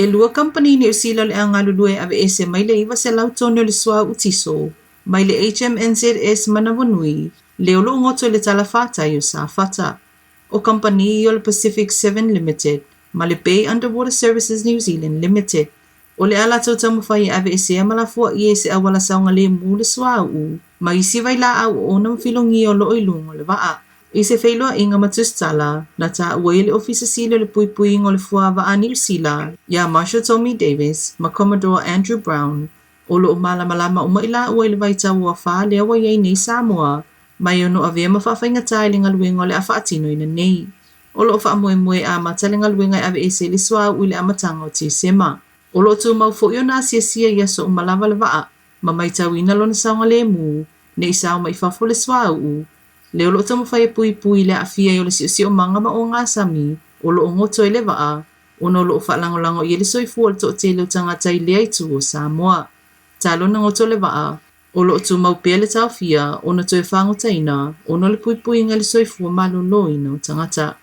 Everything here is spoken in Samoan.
E lua kamupani Niu Sila o le a galulue e aveese mai le 900 tone o le suauu tiso mai le HMNZS Manawanui le o lo o goto i le talafatai o Safata. O kamupani ia o le Pacific Seven Limited ma le Bay Underwater Services New Zealand Limited. O le a latou taumafai e aveesea ma lafoaia i se auala saogalemu le suauu ma isi vailaau oona ma filogia o lo o i luga o le vaa. I se feiloaiga ma tusitala, na taua ai e le Ofisa Sili o le Puipuiga o le Fuavaa a Niu Sila ia Marshal Tommy Davis ma Commodore Andrew Brown, o lo o malamalama uma i laua i le vaitau o afa lea ua i ai nei Samoa, ma e ono avea ma faafaigata i le galuega o le a faatinoina nei. O lo o faamoemoe e amata le galuega e aveese ai le suauu i le amataga o Tesema. O lo o tumau foi ona asiasia i aso uma lava le vaa, ma matauina lona saogalemu, ne i sao mai fafo le suauu, lea o lo o taumafai e puipui i le aafia ai o le siosiomaga ma ogasami o lo o goto ai le vaa, ona o lo o faalagolago i ai le soifua o le toatele o tagata i lea itu o Samoa. Talu ona goto le vaa, o lo o tumau pea le taofia ona toe fagotaina ona o le puipuiga i le soifua maloloina o tagata.